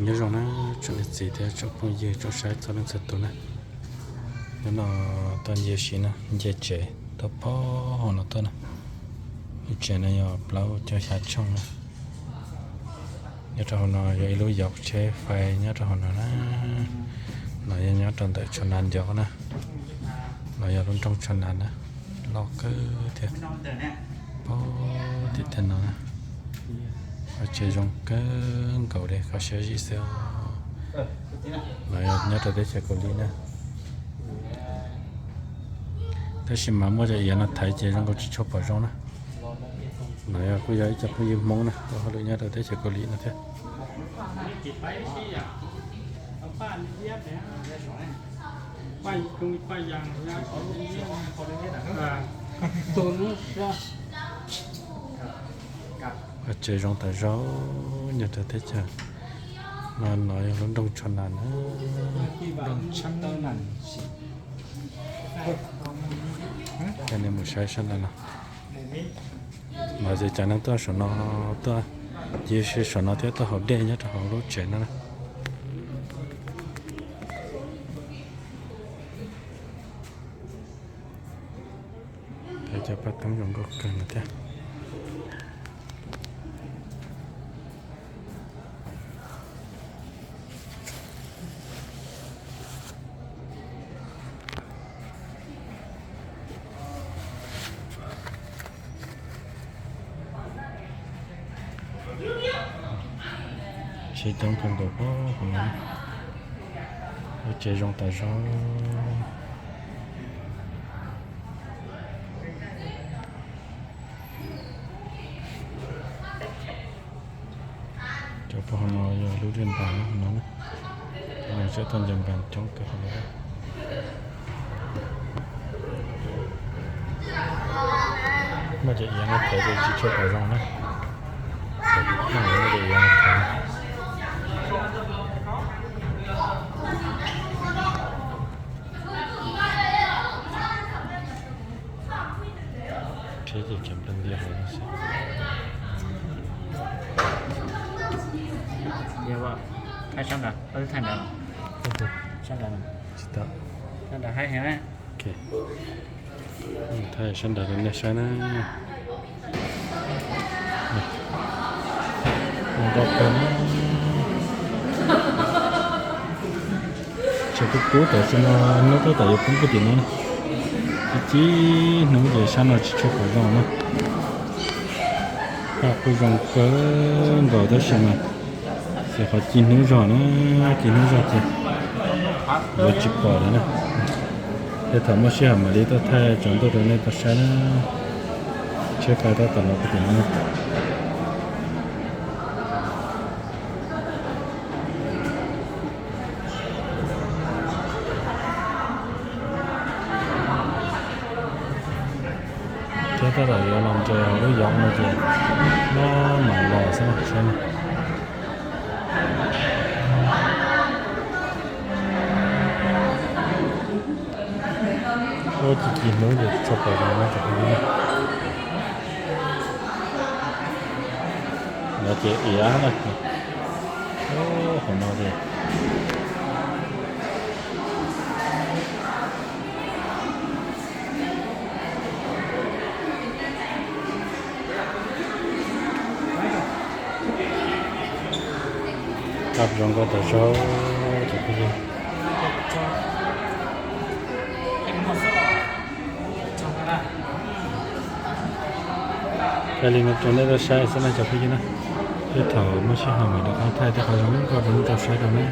Nyob zoo na tsoom niam txiv thiab tsoom phooj ywg tsoom saib txhua leej txhua tus na. Hnub no tuaj ncig si na, ncig tsev tuaj pab hauv no tuaj na. Lub tsev no yog plaub caug xya tshooj na. Nyob rau hauv no yog ib lub yov tsheb fais nyob rau hauv no na. No yog nyob rau ntawm tsho nas ncov na. No yog lub nroog tsho nas na, loj kawg thiab. Pab tim tej no na, qhov tsev zoo kawg nkaus li, kho siab zim xwb os. No yog nyob rau teb chaws Kaus Lim na. Tab sis mas muaj cov iav no thaiv ces zoo nkaus tsis tshua pom zoo na. No yog kuj yog ib co phooj ywg Hmoob na, ua hauj lwm nyob rau teb chaws Kaus Lim no thiab. Tsev zoo tas zog nyob rau teb chaws no, no yog lub nroog tsho nas na. Coj nej mus saib sab nraud no. Mas ces cov neeg tuaj saum no, tuaj ncig si saum no thiab tuaj haus dej nyob rau hauv lub tsev no na. Peb cov paj teeb zoo nkauj kawg no thiab. Tsheb coob kawg nkaus, lub tsev zoo tas zog. Cov pab hauv no yog lub liaj npas no na, cov neeg tseem tuaj ncaws npas coob kawg li. Muaj cov iav no thaiv ces tsis tshua pom zoo na. Muaj cov iav no thaiv. Tsheb ces cov nplees ntiag hauv no xwb. Thaij sab nrad, thaij nrad, sab nrad, sab nrad haib heev na. Thaij sab nrad rau nej saib na. Zoo nkauj kawg. Tsev kub kub tam sim no hnub tab tom yuav poob puag tim no na. Ci ci hnub ces sab no tsis tshua pom zoo na. Paj kuj zoo kawg nkaus tab sis mas xyov qhov ci hnub zog na, ci hnub zog ces yuav tsis pom lawm na. Tej thaum muaj sij hawm mam li tuaj thaij tsaus ntuj rau nej tau saib na. Tsheb fais tab tom los puag tim no na. Thiab tab tom yuav los nres hauv lub yov no ces maj mam los xwb na, saib na. Ua ci ci hnub ces tsis tshua pom zoo na cov phooj ywg. No ces iav na. Hauv no ces Paj zoo nkauj tas zog cov phooj ywg. Thaij li no rau nej tau saib xwb na cov phooj ywg na. Tej thaum muaj sij hawm mam rov qab thaij tej qhov zoo nkauj rau nej tau saib rau na.